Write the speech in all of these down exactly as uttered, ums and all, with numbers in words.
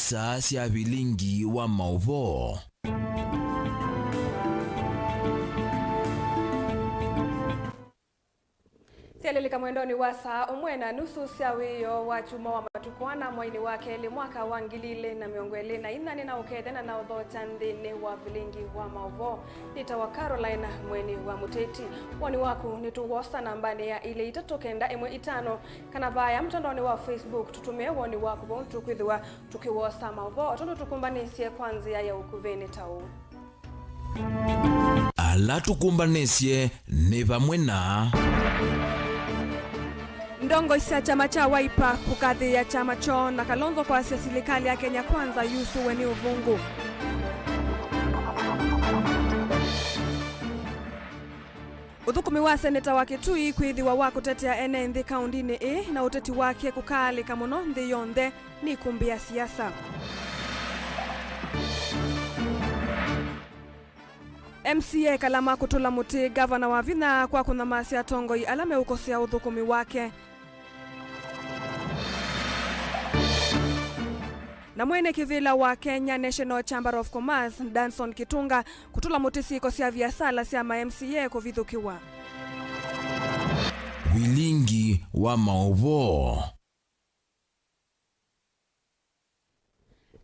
Saa sya vilingi wa maũvoo. Syalĩlĩka mwendonĩ wa saa ũmwe na nusu sya wĩoo wa kyumwa wa matukũ ana mwainĩ wa kelĩ mwaka wa ngili ilĩ na mĩongo ĩlĩ na inya, nĩ na ũkethya na na ũthokya nthĩnĩ wa vilingi wa maũvoo. Nĩtawa Caroline Mweni wa Mũteti. Woni waku nĩtũwosa nambanĩ ya ilĩ itatũ kenda ĩmwe itano, kana vaya mũtandaonĩ wa Facebook, tũtũmĩe woni waku vau tũkwĩthĩwa tũkĩwosa maũvoo, tondũ tũkũmbanĩsye kwa nzĩa ya ũkuvĩ nĩ ta ũũ. Ala tũkũmbanĩsye nĩ vamwe na ndongoi sya kyama kya Wiper kũkathĩĩa kyama kyoo, na Kalonzo kwasya silikalĩ ya Kenya Kwanza yusũwe nĩ ũvũngũ. Ũthũkũmi wa seneta wa Kitui kwĩthĩwa wa kũtetea ene nthĩ kaũndĩnĩ ĩĩ na ũteti wake kũkaalĩka mũno nthĩ yonthe nĩ ikumbi ya siasa. M C A Kalama kũtũla mũtĩ ngavana Wavinya kwa kũnyamasya atongoi ala meũkosea ũthũkũmi wake. Na mwene kĩvĩla wa Kenya National Chamber of Commerce, Danson Kitunga, kũtũla mũtĩ syĩko sya viasala sya ma M C A kũvithũkĩwa. Vilingi wa maũvoo.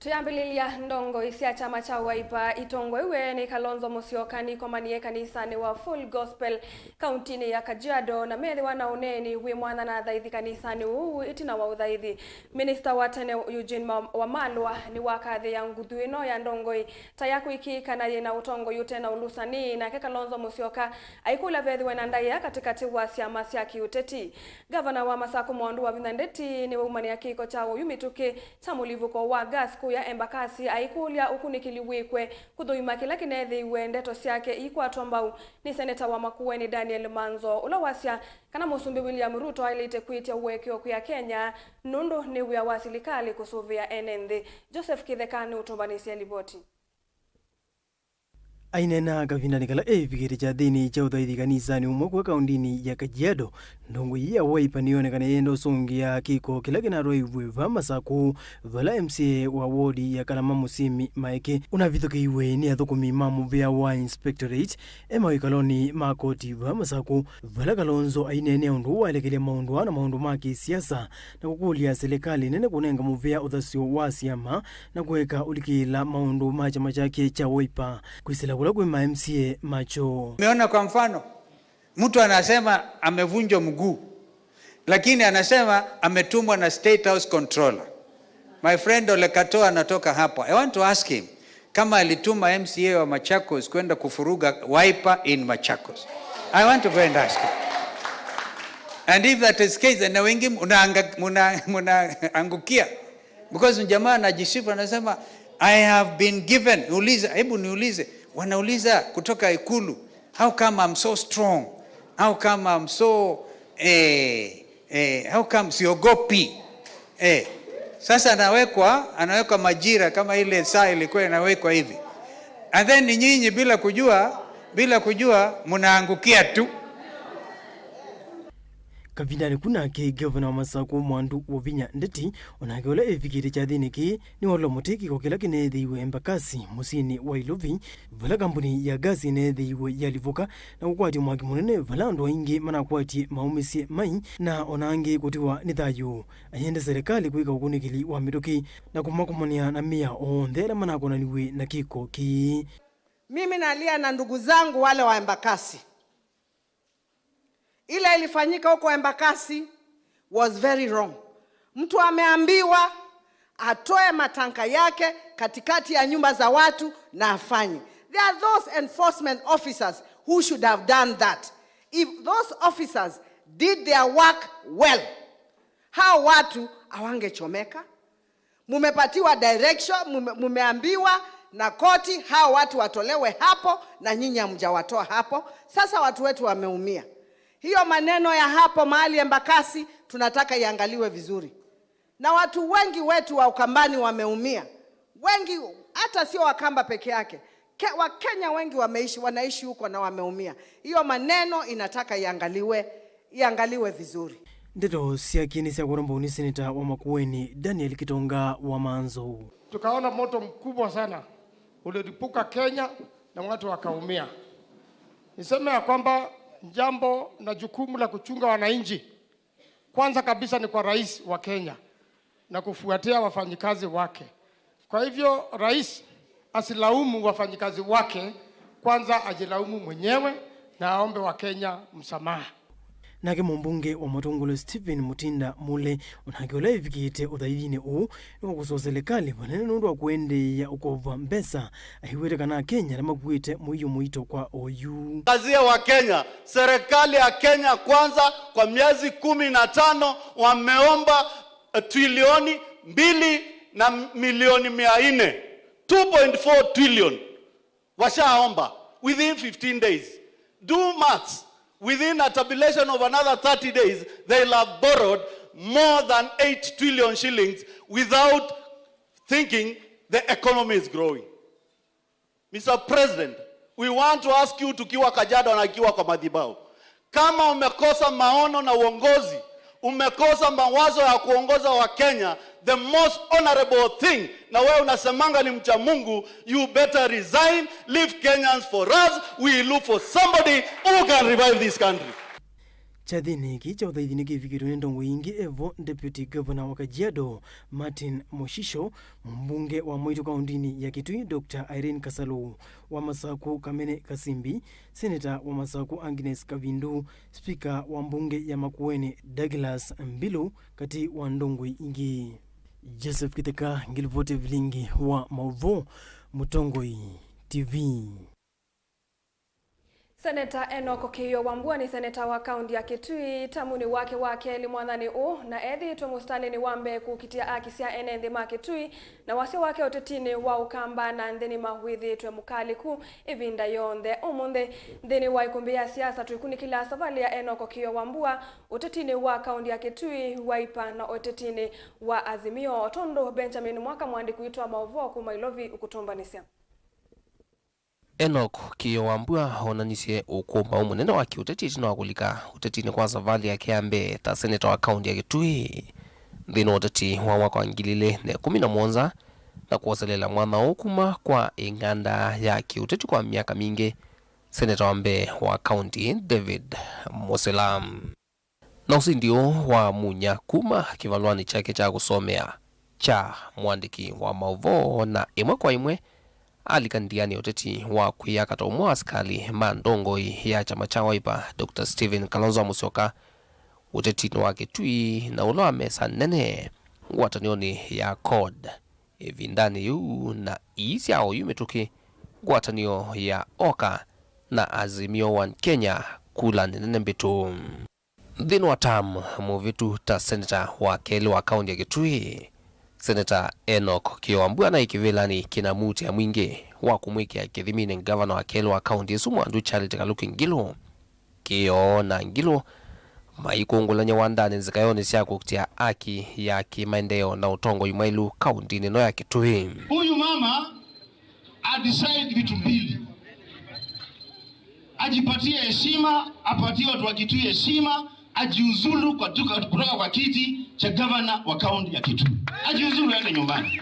Tũyambĩlĩlya, ndongoi sya kyama kya Wiper itongoew'e nĩ Kalonzo Musyoka nikomanie kanisanĩ wa Full Gospel kauntinĩ ya Kajiado, na methĩwa na ũneeni wĩ mwanya na athaithi kanisanĩ ũũ. Ĩtina wa ũthaithi, minista wa tene Eugene Ma-, Wamalwa nĩwakathĩĩa nguthu ĩno ya ndongoi ta ya kũĩkĩĩka na yĩna ũtongoi ũte na ũlũsani, nake Kalonzo Musyoka aikũlya vethĩwe na ndaĩa katĩkatĩ wa syama sya kĩũteti. Ngavana wa Masakũ Mwandu Wavinya Ndeti nĩwaumanĩa kĩko kya ũyu mĩtũkĩ kya mũlivũko wa gas kũya Embakasi, aikũlya ũkunĩkĩli wĩkwe kũthũima kĩla kĩneethĩiwe ndeto syake iikwatwa mbau nĩ seneta wa Makueni Daniel Manzo, ũla wasya kana Mũsumbĩ William Ruto aĩlĩte kwĩtya ũekeo kwĩ Akenya nũndũ nĩ wĩa wa silikalĩ kũsũvĩa ene nthĩ. Joseph Kĩtheka nĩũtũmbanĩsye livoti. Aineena kavindanĩ kala eĩvikĩte kyathĩnĩ kya ũthaithi kanisanĩ ũmwe kũya kaũndĩnĩ ya Kajiado, ndongoi ya Wiper nĩyonekane yenda ũsũngĩa kĩko kĩla kĩnatwaĩw'e va Masakũ, vala M C A wa wodi ya Kalama Mũsimi Maeke ũnavithũkĩiwe nĩ athũkũmi ma mũvĩa wa Inspectorate e mawĩkalonĩ ma koti va Masakũ, vala Kalonzo aineenea ũndũ ũũ waelekelya maũndũ aa na maũndũ ma kĩsiasa, na kũkũlya silikalĩ nene kũnenga mũvĩa ũthasyo wa syama na kũeka ũlikĩĩla maũndũ ma kyama kyake kya Wiper kwĩsĩla kũla kwĩ ma M C A makyo. Umeona, kwa mfano, mtu anasema amevunjwa mguu, lakini anasema ametumwa na State House Controller. My friend Ole Katoo anatoka hapo. I want to ask him kama alituma M C A wa Machakos kwenda kufuruga Wiper in Machakos. I want to go and ask him. And if that is case, na wengi mnaanga-, mna-, mnaangukia. Because jamaa anajisifu, anasema, "I have been given." Uliza, hebu niulize, wanauliza kutoka Ikulu, "How come I'm so strong? How come I'm so, eh, eh, how come siogopi?" Eh, sasa anawekwa, anawekwa majira kama ile saa ilikuwa inawekwa hivi. And then ni nyinyi bila kujua, bila kujua, mnaangukia tu. Kavindanĩ ku nake, Ngavana wa Masakũ Mwandu Wavinya Ndeti, onake ũla evikĩte kyathĩnĩ kĩĩ, nĩwaũla mũtĩ kĩko kĩla kĩneethĩiwe Embakasi, mũsyĩnĩ wa Ilovi, vala kambuni ya ngasi ĩneethĩiwe yalivũka na kũkwatya mwaki mũnene, vala andũ aingĩ manakwatie maũmĩsye mai, na ona angĩ kũtiwa nĩ thayũ. Ayenda serikali kwĩka ũkunĩkĩli wa mĩtũkĩ na kũmakomanĩa na mĩa onthe ala manakonaniw'e na kĩko kĩĩ. Mimi nalia na ndugu zangu wale wa Embakasi. Ile ilifanyika huko Embakasi was very wrong. Mtu ameambiwa atoe matanka yake katikati ya nyumba za watu na afanye. There are those enforcement officers who should have done that. If those officers did their work well, hao watu hawangechomeka. Mumepatiwa direction, mume-, mumeambiwa na koti hao watu watolewe hapo, na nyinyi hamjawatoa hapo. Sasa watu wetu wameumia. Hiyo maneno ya hapo mahali Embakasi tunataka iangaliwe vizuri. Na watu wengi wetu wa Ukambani wameumia. Wengi, hata sio Wakamba peke yake. Ke-, Wakenya wengi wameishi, wanaishi huko na wameumia. Hiyo maneno inataka iangaliwe, iangaliwe vizuri. Ndeto syake nĩ sya kũrambwa nĩ seneta wa Makueni, Daniel Kitonga wa Manzo. tukaona moto mkubwa sana ulilipuka Kenya na watu wakaumia. Niseme ya kwamba jambo na jukumu la kuchunga wananchi, kwanza kabisa ni kwa rais wa Kenya na kufuatia wafanyikazi wake. Kwa hivyo, rais asilaumu wafanyikazi wake, kwanza ajilaumu mwenyewe na aombe Wakenya msamaha. Nake mũmbunge wa Matungulu Stephen Mutinda Mule, onake ũla ĩvikĩte ũthaithinĩ ũũ, nĩwakosoa silikalĩ vanene nũndũ wa kũendeea ũkova mbesa, aiw'ĩte kana Akenya nĩmakuĩte mũio mũito kwa oyu. Kazie wa Kenya, serikali ya Kenya Kwanza kwa miezi kumi na tano wameomba, eh, trilioni mbili na milioni mia nne, two point four trillion. Washaomba within fifteen days. Do maths. Within a tabulation of another thirty days, they'll have borrowed more than eight trillion shillings without thinking the economy is growing. Mister President, we want to ask you, tukiwa Kajiado na ikiwa kwa madhabahu, kama umekosa maono na uongozi, umekosa mawazo ya kuongoza wa Kenya, the most honorable thing, na wewe unasemanga ni mcha Mungu, you better resign, leave Kenyans for us, we look for somebody who can revive this country. Kyathĩnĩ kĩĩ kya ũthaithi nĩkĩvikĩtwe nĩ ndongoi ingĩ, evo Deputy Governor wa Kajiado, Martin Moshisho, mũmbunge wa Mwaitu kaũndĩnĩ ya Kitui, Doctor Irene Kasalu, wa Masaku Kamene Kasimbi, seneta wa Masaku Agnes Kavindu, spika wa mbunge ya Makueni Douglas Mbilu, katĩ wa ndongoi ingĩ. Joseph Kitheka, ngilivoti vilingi wa maũvoo, Mũtongoi T V. Seneta Enock Kĩĩo Wambua nĩ seneta wa kaũndi ya Kitui tamũnĩ wake wa kelĩ mwathanĩ ũũ, na ethĩĩtwe mũsitalĩnĩ wa mbee kũkitĩa aki sya ene nthĩ ma Kitui na wasya wake ũtetinĩ wa Ũkamba na nthĩnĩ ma wĩthĩĩtwe mũkalĩku ĩvinda yonthe. Ũmũnthĩ, nthĩnĩ wa ĩkũmbĩ ya siasa, twĩkunĩkĩla savalĩ ya Enock Kĩĩo Wambua ũtetinĩ wa kaũndi ya Kitui, Wiper na ũtetinĩ wa Azimio, o tondũ Benjamin Mwaka, mũandĩki witũ wa maũvoo kuma Ilovi, ũkũtũmbanĩsya. Enock Kĩĩo Wambua oonanisye ũkũmbaũ mũnene wa kĩũteti ĩtina wa kũlika ũtetinĩ kwa savalĩ yake ya mbee ta seneta wa kaũndi ya Kitui. Nthĩnĩ wa ũteti wa mwaka wa ngili ilĩ na ĩkũmi na mũonza na kwoselela mwanya ũũ kuma kwa ĩng'anda ya kĩũteti kwa myaka mingĩ, seneta wa mbee wa kaũndi David Mũsila. Na ũsindi ũũ wamunya kuma kĩvalũanĩ kyake kya kũsomea kya mũandĩki wa maũvoo, na ĩmwe kwa ĩmwe alika ndianĩ ya ũteti wa kwĩyaka ta ũmwe wa asikalĩ ma ndongoi ya kyama kya Wiper, Doctor Stephen Kalonzo Musyoka, ũtetinĩ wa Kitui, na ũla wa mesa nene ngwatanĩonĩ ya CORD ĩvindanĩ yĩu, na ii sya oyu mĩtũkĩ ngwatanĩo ya OKA na Azimio One Kenya kulanĩ nene mbĩtu. Nthĩnĩ wa tam mũvĩtu ta seneta wa kelĩ wa kaũndi ya Kitui, Seneta Enock Kĩĩo Wambua naĩ kĩvĩlanĩ kĩna muutĩa mwingĩ wa kũmwĩkĩa kĩthiminĩ ngavana wa kelĩ wa kaũndi ĩsu, Mwandu Charity Kaluki Ngilu. Kĩĩo na Ngilu maikũngũlany'a wandanĩ nzĩkaĩonĩ sya kũkitĩa aki ya kĩmaendeeo na ũtongoi mwaĩlu kaũndinĩ ĩno ya Kitui. Huyu mama a decide vitu mbili. Ajipatie heshima, apatie watu wa Kitui heshima, ajiuzulu kwa tuka-, kutoka kwa kiti cha gavana wa kaunti ya Kitui. Ajiuzulu aende nyumbani.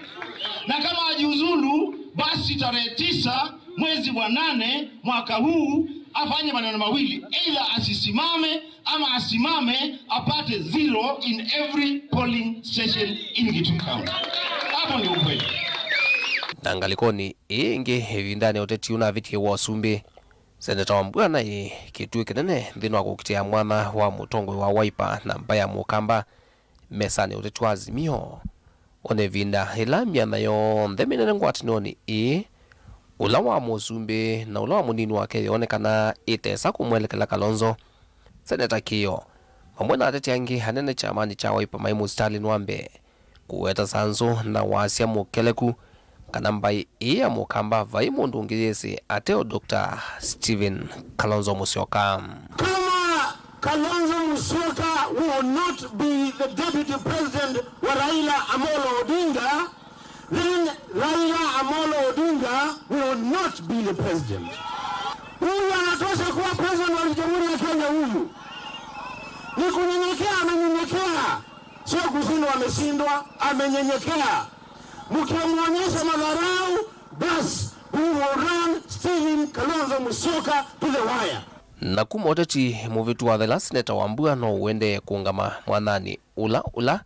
Na kama ajiuzulu, basi tarehe tisa mwezi wa nane mwaka huu afanye maneno mawili, either asisimame ama asimame apate zero in every polling station in Kitui County. Hapo ndio ukweli. Na ngalĩkonĩ ĩĩ ĩngĩ ĩvindanĩ ya ũteti ũnavĩtie wa ũsumbĩ, Seneta Wambua naĩ kĩtuĩ kĩnene nthĩnĩ wa kũkitĩa mwana wa mũtongoi wa Wiper na mbaĩ ya Mũkamba mesanĩ ya ũteti wa Azimio. Ona ĩvinda ĩla myanya yonthe mĩnene ngwatanĩonĩ ĩĩ, ũla wa mũsumbĩ na ũla wa mũnini wake yonekanaa ĩtesa kũmwelekela Kalonzo, Seneta Kĩĩo, vamwe na ateti angĩ anene kyamanĩ kya Wiper maĩ mũsitalĩnĩ wa mbee kũweta sanzũ na wasya mũkeleku kana mbaĩ ĩĩ ya Mũkamba vai mũndũ ũngĩ yĩsĩ ateo Doctor Stephen Kalonzo Musyoka. Kama Kalonzo Musyoka will not be the deputy president wa Raila Amolo Odinga, then Raila Amolo Odinga will not be the president. Huyu anatosha kuwa president wa Jamhuri ya Kenya huyu. Ni kunyenyekea, amenyenyekea. Sio kushindwa ameshindwa, amenyenyekea. Mkimwonyesha madharau, basi, we will run Stephen Kalonzo Musyoka to the wire. Na kuma ũteti mũvĩtu wathela, Seneta Wambua no ũendee kũũngama mwananĩ ũla ũla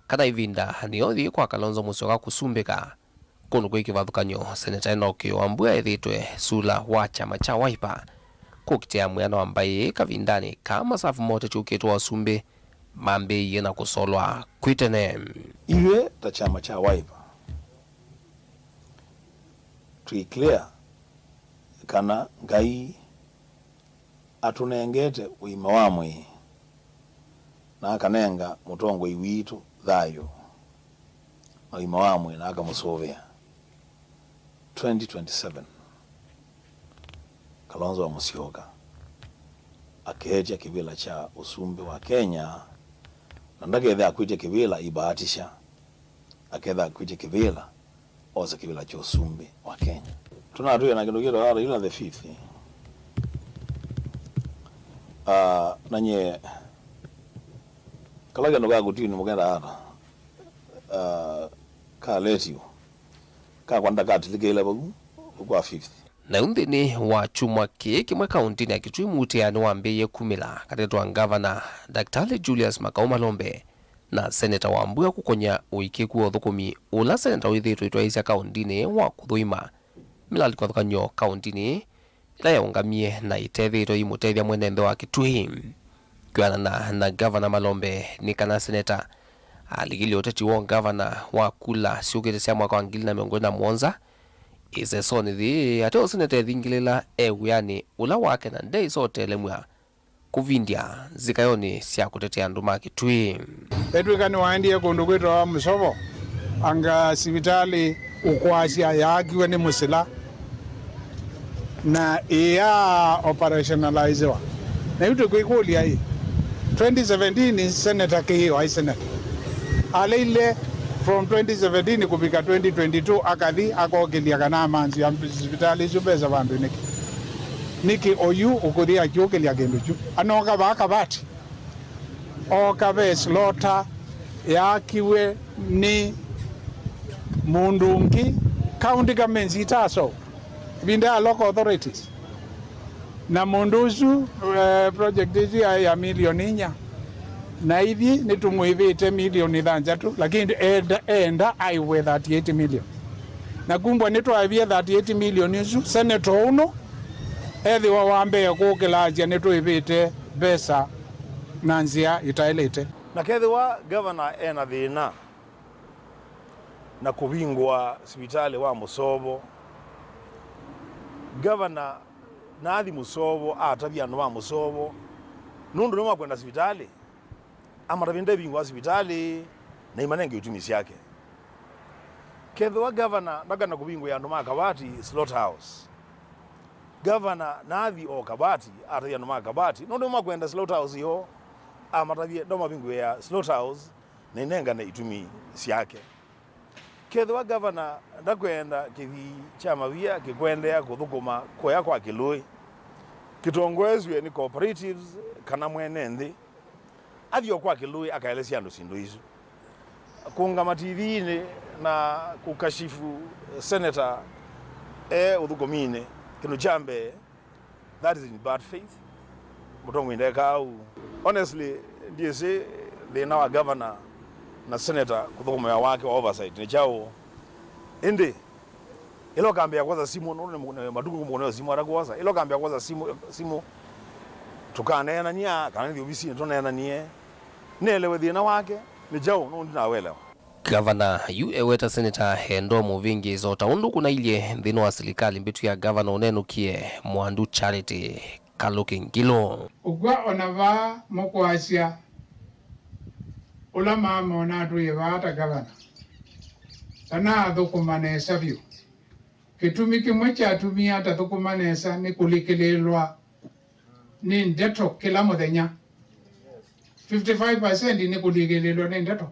kana ĩvinda nĩyo yĩ kwa Kalonzo Musyoka kũsumbĩka. Kũndũ kwĩ kĩvathũkany'o, Seneta Enock Wambua ethĩĩtwe sula wa kyama kya Wiper kũkitĩa mwĩana wa mbaĩ kavindanĩ kaa masavu ma ũteti ũkĩtwa ũsumbĩ mambĩĩie na kũsolwa kwĩ tene. Ithyĩ ta kyama kya Wiper, twĩ clear kana Ngai atũnengete ũima wa mwĩĩ na akanenga mũtongoi witũ thayũ na ũima wa mwĩĩ na akamũsũvĩa. Twenty twenty-seven, Kalonzo wa Musyoka akeetya kĩvĩla kya ũsumbĩ wa Kenya, na ndakethe akwĩtya kĩvĩla ibahatisha, aketha akwĩtya kĩvĩla ose kĩvĩla kya ũsumbĩ wa Kenya. Tũnatwĩe na kĩndũ kĩtawa Raila the fifth. Ah, na nyie, kala kĩndũ ka kũtini mũkenda ata, ah, ka letio, kakwa ndakatilikĩle vau kwa fifth. Na yu nthĩnĩ wa kyumwa kĩĩ kĩmwe kaũntĩnĩ ya Kitui, mũutĩanĩ wambĩĩie kumĩla katĩ wa ngavana Daktari Julius Makau Malombe na Seneta Wambua kũkony'a ũĩkĩĩku wa ũthũkũmi ũla seneta wĩthĩĩtwe ĩtwaĩĩsya kaũntĩnĩ wa kũthũima mĩlalikwathũkany'o kaũntĩnĩ ĩla yaũngamie na ĩtethĩĩtwe imũtethya mwene nthĩ wa Kitui. Kwĩanana na Ngavana Malombe, nĩ kana seneta alikilye ũteti wa ngavana wa kula syũkĩte sya mwaka wa ngili na mĩongo ĩlĩ na mũonza ĩsesonĩ yĩĩ, ateo seneta ethingĩlĩla e wĩanĩ ũla wake na ndeĩsotelemw'a kũvindya nzikayonĩ sya kũtetea andũ ma Kitui. Etw'ĩka nĩwaendie kũndũ kwĩtawa Mũsovo, anga sivitalĩ ũkwasya yaakiwe nĩ mũsila na ĩya operationalizewa. Na yu tũkwĩkũlya-ĩ, twenty seventeen Senator Kĩĩo aĩ seneta. Aleile from twenty seventeen kũvika twenty twenty-two akathi akokĩlya kana amanzi ya sivitalĩ isu mbesa vandũ nĩkĩ? Nĩkĩ oyu ũkũthi akyũkĩlya kĩndũ kyu? Anoka vaa Kavati. Oka ve slota yaakiwe nĩ mũndũ ũngĩ, county governments itaso, ĩvinda ya local authorities. Na mũndũ ũsu, eh, project ĩsu yaĩ ya milioni inya. Na ithyĩ nĩtũmwĩvĩte milioni thanthatũ, lakini enda, enda aiwe thirty-eight million. Na kumbwa nĩtwaĩvie thirty-eight million isu, senator ũno ethĩwa wa mbee kũkĩlasya nĩtũĩvĩte mbesa na nzĩa ĩtaĩlĩte. Na kethĩwa gavana ena thĩna na kũvingũa sivitalĩ wa Mũsovo, gavana naathi Mũsovo atavya andũ ma Mũsovo nũndũ nĩmakwenda sivitalĩ, amatavye ndevingũa sivitalĩ na imanenge itumi syake. Kethĩwa gavana ndakana kũvingũĩa andũ ma Kavati slaughterhouse, gavana naathi o Kavati atavya andũ ma Kavati nũndũ nĩmakwenda slaughterhouse yoo, amatavye ndamavingũĩa slaughterhouse na inengane itumi syake. Kethĩwa gavana ndakwenda kĩthii kya mavia kĩkũendeea kũthũkũma kũya kwa Kĩlũĩ kĩtongoesw'e nĩ cooperatives kana mwene nthĩ, athi o kwa Kĩlũĩ akaelesya andũ syĩndũ isu. Kũũngama tiviinĩ na kũkashifu seneta e ũthũkũminĩ, kĩndũ kya mbee, that is in bad faith. Mũtongoi ndekaa ũu. Honestly, ndyĩsĩ thĩna wa governor na senator kũthũkũma wĩa wake wa oversight nĩ kyaũ. Ĩndĩ ĩla ũkambĩa kwosa simũ, nũndũ nĩ mũ-, nĩ matukũ mũkũneo simũ atakwosa, ĩla ũkambĩa kwosa simũ, simũ, tũkaneenania, kana nĩthi ovisinĩ tũneenanie, nĩelewe thĩna wake nĩ kyaũ, nũndũ ndinawelewa. Gavana yu eweta Seneta Endoo Mũvĩngĩĩso ta ũndũ kũnailye nthĩnĩ wa silikalĩ mbĩtu ya gavana ũnenũkie Mwandu Charity Kalũki Ngilũ. Ũkw'a o na vaa mũkwasya ũla maama ũnatwĩe vaa ta gavana, ta naathũkũma nesa vyũ. Kĩtumi kĩmwe kyatumie atathũkũma nesa nĩ kũlikĩlĩĩlwa nĩ ndeto kĩla mũthenya. Fifty-five percent nĩ kũlikĩlĩĩlwa nĩ ndeto.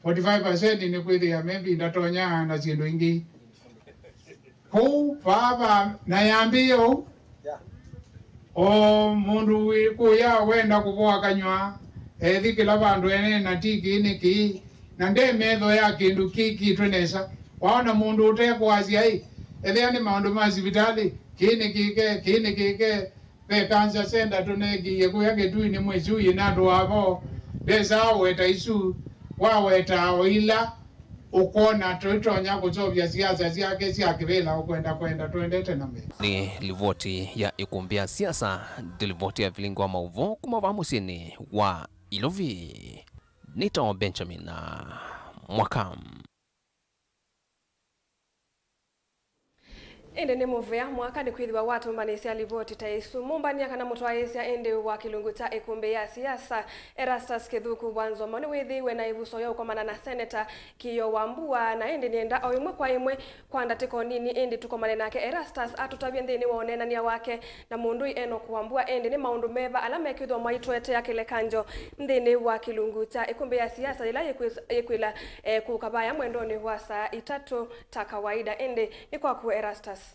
Forty-five percent nĩ kwĩthĩa maybe ndatonya na syĩndũ ingĩ. Kwoou vaa va, na yambĩĩe ũu. O mũndũ wĩ kũya wenda kũvoa kanyw'a, ethi kĩla vandũ eneena ti kĩĩ nĩ kĩĩ, Na nde metho ya kĩndũ kĩkĩtwe nesa. Waona mũndũ ũtekũasya, "Ĩ, ethĩa nĩ maũndũ ma sivitalĩ, kĩĩ nĩ kĩke, kĩĩ nĩ kĩke." Ve cancer center tũneekie kũya Kĩtui nĩ mwĩsui na andũ avo. Ndesa aweta isu, waweta o ila ũkwona tũitonya kũseũvya siasa syake sya kĩvĩla ũkwenda kwenda tũendete na mbee. Nĩ livoti ya ĩkũmbĩ ya siasa, nĩ livoti ya vilingi wa maũvoo kuma vaa mũsyĩnĩ wa Ilovi. Nĩtawa Benjamin Mwaka. Ĩndĩ nĩ mũvea mwaka nĩ kwĩthĩwa watũmbanĩsya livoti ta ĩsu. Mũmbany'a kana mũtwaĩĩsya ĩndĩ wa kĩlungu kya ĩkũmbĩ ya siasa, Erastus Kĩthuku wa Nzoma nĩwĩthĩiwe na ĩvuso ya ũkomana na Seneta Kĩĩo wa Mbua, na ĩndĩ nĩenda o ĩmwe kwa ĩmwe kwa ndatĩko nini ĩndĩ tũkomane nake Erastus atũtavye nthĩnĩ wa ũneenany'a wake na mũndũi Enock Wambua, ĩndĩ nĩ maũndũ meva ala mekwĩthĩwa maitũetea kĩlekanjo nthĩnĩ wa kĩlungu kya ĩkũmbĩ ya siasa yĩla yĩkwĩ-, yĩkwĩla, eh, kũka vaya mwendonĩ wa saa itatũ ta kawaida. Ĩndĩ nĩ kwaku Erastus.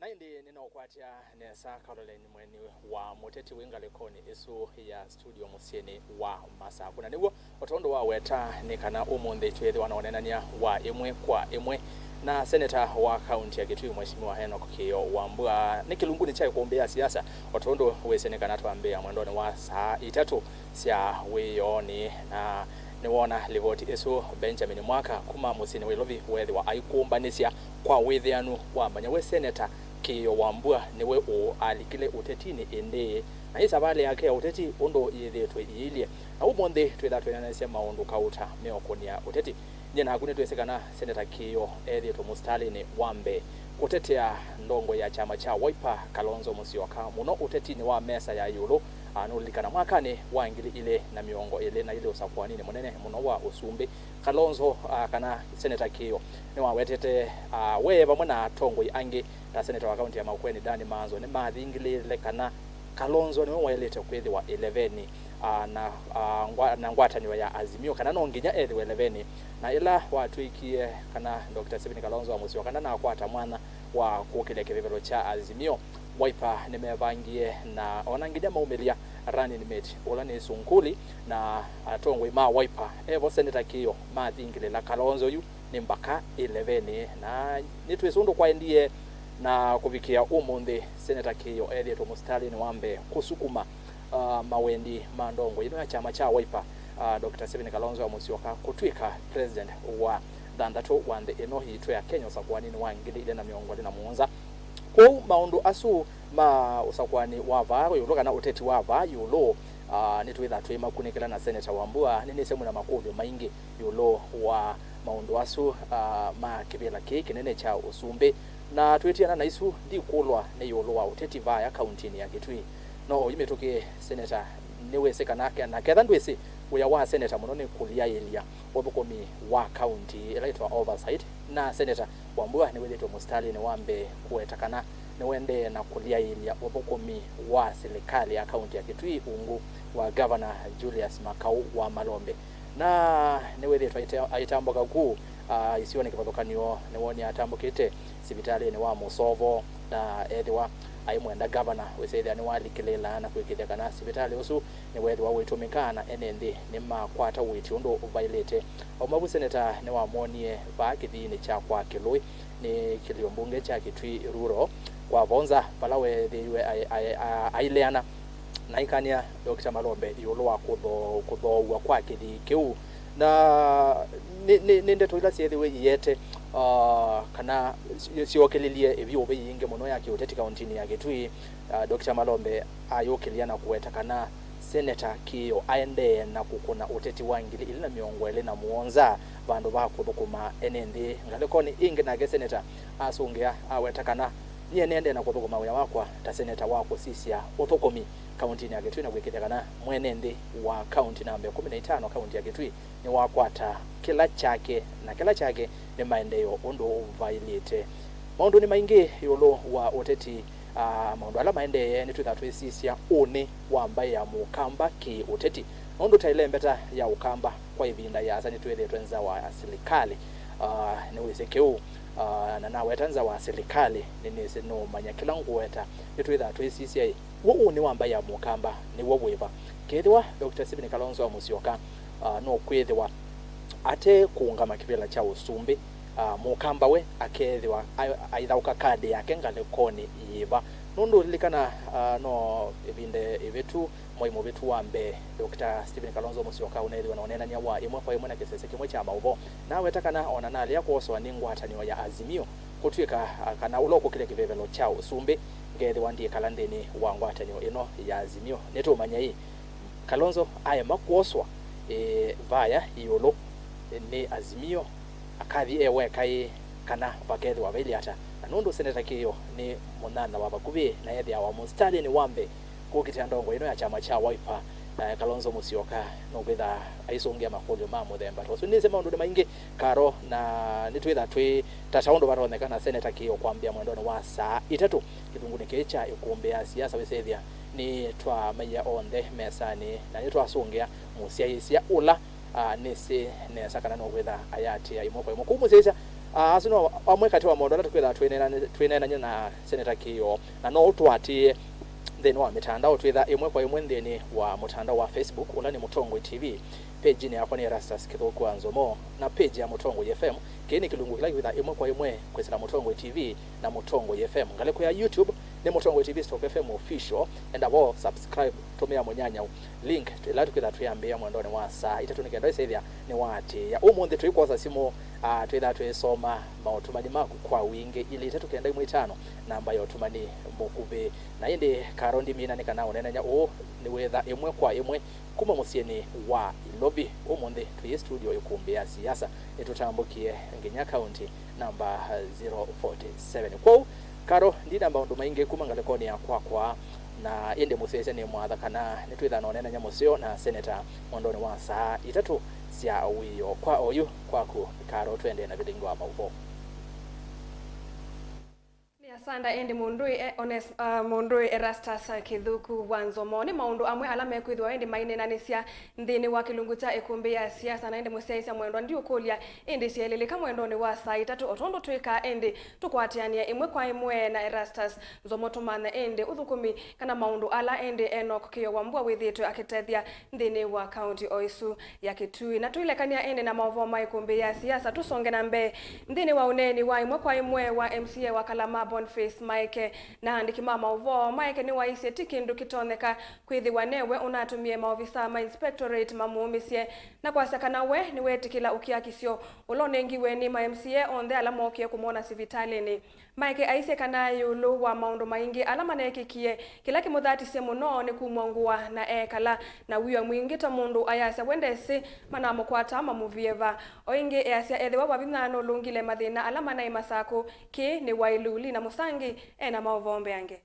Na ĩndĩ nĩnaũkwatya nesa Caroline Mweni wa Mũteti wĩ ngalĩkonĩ ĩsu ya studio mũsyĩnĩ wa Masaku. Na nĩw'o, o tondũ waweta, nĩ kana ũmũnthĩ twĩthĩwa na ũneenany'a wa ĩmwe kwa ĩmwe na seneta wa kaunti ya Kitui, Mheshimiwa Enock Kĩĩo wa Mbua. Nĩ kĩlungunĩ kya ĩkũmbĩ ya siasa, o tondũ wĩsĩ nĩ kana twambĩĩa mwendonĩ wa saa itatũ sya wĩyoonĩ, na nĩwoona livoti ĩsu Benjamin Mwaka kuma mũsyĩnĩ wa Ilovi weethĩwa aikũmbanĩsya kwa wĩthĩanu wamanya we Seneta Kĩĩo wa Mbua nĩwe ũalikile ũtetinĩ ĩndĩĩ, na yĩ savalĩ yake ya ũteti ũndũ yĩthĩĩtwe ĩilye. Na ũmũnthĩ twĩtha twĩnanasya maũndũ kauta meũkũnĩa ũteti. Nyie naku nĩtwĩsĩ kana Seneta Kĩĩo ethĩĩtwe mũsitalĩnĩ wa mbee kũtetea ndongoi ya kyama kya Wiper, Kalonzo Musyoka, mũno ũtetinĩ wa mesa ya ĩũlũ. Ah, nũlilikana mwakanĩ wa ngili ilĩ na mĩongo ĩlĩ na ilĩ ũsakũaninĩ mũnene mũno wa ũsumbĩ, Kalonzo, ah, kana Seneta Kĩĩo nĩwawetete, ah, we vamwe na atongoi angĩ ta seneta wa kaunti ya Makueni, Danny Maanzo, nĩmathingĩlĩĩle kana Kalonzo nĩwe waĩlĩte kwĩthĩwa ĩlevenĩ, ah, na, ah, ngwa-, na ngwatanĩo ya Azimio, kana no nginya ethĩwe ĩlevenĩ. Na ĩla watw'ĩkie kana Doctor Stephen Kalonzo wa Musyoka ndanakwata mwanya wa kũkĩlya kĩvĩvĩlo kya Azimio, Wiper nĩmevangie na ona nginya maumĩlya running mate ũla nĩ Sunkuli, na atongoi ma Wiper, evo Seneta Kĩĩo, mathingĩlĩla Kalonzo yu nĩ mbaka ĩlevenĩ, na nĩtwĩsĩ ũndũ kwaendie, na kũvikĩa ũmũnthĩ Seneta Kĩĩo ethĩĩtwe mũsitalĩnĩ wa mbee kũsukuma, ah, mawendi ma ndongoi ĩno ya kyama kya Wiper, ah, Doctor Stephen Kalonzo wa Musyoka kũtw'ĩka president wa thanthatũ wa nthĩ ĩno yitũ ya Kenya ũsakũaninĩ wa ngili ilĩ na mĩongo ĩlĩ na mũonza. Kwoou maũndũ asu ma ũsakũani wa vaa ĩũlũ kana ũteti wa vaa ĩũlũ, ah, nĩtwĩtha twĩmakunĩkĩla na Seneta Wambua, nĩnĩsĩ mwĩna makũlyo maingĩ ĩũlũ wa maũndũ asu, ah, ma kĩvĩla kĩĩ kĩnene kya ũsumbĩ. Na twĩtiana na isu, ndikũlwa nĩ ĩũlũ wa ũteti vaya kauntinĩ ya Kitui. No oyu mĩtũkĩ, Seneta nĩwĩsĩ kana ke-, na ketha ndwĩsĩ, wĩa wa seneta mũno nĩ kũlyaĩlya ũthũkũmi wa kaunti ĩla yĩtawa oversight, na Seneta Wambua nĩwĩthĩĩtwe mũsitalĩnĩ wa mbee kũweta kana nĩwendee na kũlyaĩlya ũthũkũmi wa silikalĩ ya kaunti ya Kitui ungu wa Governor Julius Makau wa Malombe. Na nĩwĩthĩĩtwe aite-, aitambũka ku, ah, isionĩ kĩvathũkany'o, nĩwonie atambũkĩte sivitalĩnĩ wa Mũsovo, na ethĩwa aimwenda gavana wĩsĩthĩa nĩwalikĩlĩĩla na kwĩkĩthya kana sivitalĩ ũsu nĩweethĩwa ũitũmĩka na ene nthĩ nĩmakwata ũiiti ũndũ vaĩlĩte. Auma vu, seneta nĩwamwonie vaa kĩthiinĩ kya kwa Kĩlũĩ nĩ kĩlio mbunge kya Kitui Rural kwa vonza, vala weethĩiwe ai-, ai-, a-, aileana na aikanĩa Doctor Malombe ĩũlũ wa kũtho-, kũthoow'a kwa kĩthii kĩu. Na nĩ, nĩ, nĩ ndeto ila syeethĩwe iete, ah, kana syo-, syookĩlĩlye ĩvyũvĩ yingĩ mũno ya kĩũteti kauntinĩ ya Kitui. Ah, Doctor Malombe ayũkĩlya na kũweta kana Seneta Kĩĩo aendee na kũkũna ũteti wa ngili ilĩ na mĩongo ĩlĩ na mũonza vandũ va kũthũkũma ene nthĩ. Ngalĩkonĩ ĩngĩ nake seneta asũngĩa aweta kana, "Nyie nĩendee na kũthũkũma wĩa wakwa ta seneta wa kũsisya ũthũkũmi kauntinĩ ya Kitui na kwĩkĩthya kana mwene nthĩ wa kaunti namba ĩkũmi na itano, kaunti ya Kitui, nĩwakwata kĩla kyake, na kĩla kyake nĩ maendeeo ũndũ vaĩlĩte." Maũndũ nĩ maingĩ ĩũlũ wa ũteti, ah, maũndũ ala maendee, nĩtwĩthaa twĩsisya ũnĩ wa mbaĩ ya Mũkamba kĩ-ũteti, nũndũ ta ĩlembeta ya Ũkamba kwa ĩvinda yaasa nĩtwĩthĩĩtwe nza wa silikalĩ. Ah, nĩwĩsĩ kĩu. Ah, na naweta nza wa silikalĩ, nĩnĩsĩ nũũmanya kĩla ngũweta. Nĩtwĩthaa twĩsisya-ĩ, w'o ũnĩ wa mbaĩ ya Mũkamba nĩw'o wĩva? Kethĩwa Doctor Stephen Kalonzo Musyoka, ah, nũkwĩthĩwa ate kũũngama kĩvĩla kya ũsumbĩ, ah, Mũkamba we akeethĩwa a- aithaũka kadi yake ngalĩkonĩ yĩva? Nũndũ ũlilikana, ah, no ĩvinda ĩvĩtu, mwai mũvĩtu wa mbee, Doctor Stephen Kalonzo Musyoka ũneethĩwa na ũneenany'a wa ĩmwe kwa ĩmwe na kĩsese kĩmwe kya maũvoo. Naweta kana o na nalea kwosoa nĩ ngwatanĩo ya Azimio, kũtw'ĩka, ah, kana ũla ũkũkĩlya kĩvevelo kya ũsumbĩ, ngeethĩwa ndyĩkala nthĩnĩ wa ngwatanĩo ĩno ya Azimio. Nĩtũũmanya-ĩ, Kalonzo aema kwoswa, ĩ, vaya ĩũlũ nĩ Azimio, akathi e weka ĩ, kana vakethĩwa vailye ata? Na nũndũ Seneta Kĩĩo nĩ mũnyanya wa vakuvĩ na ethĩawa mũsitalĩnĩ wa mbee kũkitĩa ndongo ĩno ya kyama kya Wiper, eh, Kalonzo Musyoka nũkwĩtha aisũngĩa makũlyo ma mũthemba ta ũsu. Nĩsĩ maũndũ nĩ maingĩ, Karo, na nĩtwĩtha twĩ tata ũndũ vatonyeka na Seneta Kĩĩo kwambĩa mwendonĩ wa saa itatũ kĩthungunĩ kĩĩ kya ĩkũmbĩ ya siasa. Wĩsĩthya nĩtwamaia onthe mesanĩ na nĩtwasũngĩa mũsyaĩĩsya ũla, ah, nĩsĩ nesa kana nũkwĩtha ayatĩĩa ĩmwe kwa ĩmwe. Kũu mũsyaĩĩsya, ah, asu no amwe katĩ wa maũndũ ala tũkwĩtha twĩneena- twĩneenany'a na Seneta Kĩĩo, na no ũtũatĩĩe nthĩnĩ wa mĩtandao. Twĩtha ĩmwe kwa ĩmwe nthĩnĩ wa mũtandao wa Facebook, ũla nĩ Mũtongoi T V, page-inĩ yakwa nĩ Erastus Kĩthũku wa Nzomo, na page ya Mũtongoi F M. Kĩĩ nĩ kĩlungu kĩla kĩkwĩtha ĩmwe kwa ĩmwe kwĩsĩla Mũtongoi T V na Mũtongoi F M. Ngalĩko ya YouTube nĩ Mũtongoi T V stroke F M official. Enda vo subscribe, tũmĩa mũnyanyau link ĩla tũkwĩtha twĩambĩĩa mwendonĩ wa saa itatũ nĩ kenda ũisethya nĩwaatĩĩa. Ũmũnthĩ tũikwosa simũ, ah, twĩtha twĩsoma maũtũmani maku kwa wingĩ, ilĩ itatũ kenda ĩmwe itano, namba ya ũtũmani mũkuvĩ. Na ĩndĩ Karo ndimina nĩ kana ũneenany'a ũũ nĩwĩtha ĩmwe kwa ĩmwe kuma mũsyĩnĩ wa Ilovi. Ũmũnthĩ twĩ studio ĩkũmbĩ ya siasa, nĩtũtambũkie nginya kaunti namba zero forty seven. Kwoou, Karo, ndina maũndũ maingĩ kuma ngalĩkonĩ ya kwakwa, na ĩndĩ mũsyaĩĩsya nĩ mwatha kana nĩtwĩtha na ũneenany'a mũseo na seneta mwendonĩ wa saa itatũ sya wĩoo. Kwa oyu, kwaku Karo, twendee na vilingi wa maũvoo. Nĩ asanda ĩndĩ mũndũĩ, eh, Ones-, ah, mũndũĩ Erastus Kĩthũku wa Nzomo. Nĩ maũndũ amwe ala mekwĩthĩwa ĩndĩ maineenanĩsya nthĩnĩ wa kĩlungu kya ĩkũmbĩ ya siasa, na ĩndĩ mũsyaĩĩsya mwendwa, ndiũkũlya ĩndĩ syaĩlĩlĩka mwendonĩ wa saa itatũ, o tondũ twĩkaa ĩndĩ tũkwatĩanĩa ĩmwe kwa ĩmwe na Erastus Nzomo, tũmanye ĩndĩ ũthũkũmi kana maũndũ ala ĩndĩ Enoch Kĩĩo Wambua wĩthĩĩtwe akĩtethya nthĩnĩ wa kaunti o ĩsu ya Kitui. Na tũilekany'a ĩndĩ na maũvoo ma ĩkũmbĩ ya siasa, tũsonge na mbee nthĩnĩ wa ũneeni wa ĩmwe kwa ĩmwe wa M C A wa Kalama, Boniface Maeke, na aandĩki ma maũvoo. Maeke nĩwaisye ti kĩndũ kĩtonyeka kwĩthĩwa newe ũnatũmie maovisaa ma inspectorate mamũũmĩsye, na kwasya kana we nĩweetĩkĩla ũkiakisyo ũla ũnengiwe nĩ ma M C A onthe ala mookie kũmwona sivitalĩnĩ. Maeke aisye kana ĩũlũ wa maũndũ maingĩ ala maneekĩkie, kĩla kĩmũthatisye mũno nĩ kumw'a ngũa na eekala na wia mwingĩ ta mũndũ ayasya we ndesĩ manamũkwata mamũvie va. O ĩngĩ easya ethĩwa Wavinya nũlũngile mathĩna ala manaĩ Masakũ, kĩĩ nĩ waĩlu. Lina Mũsangi e na maũvoo mbeange.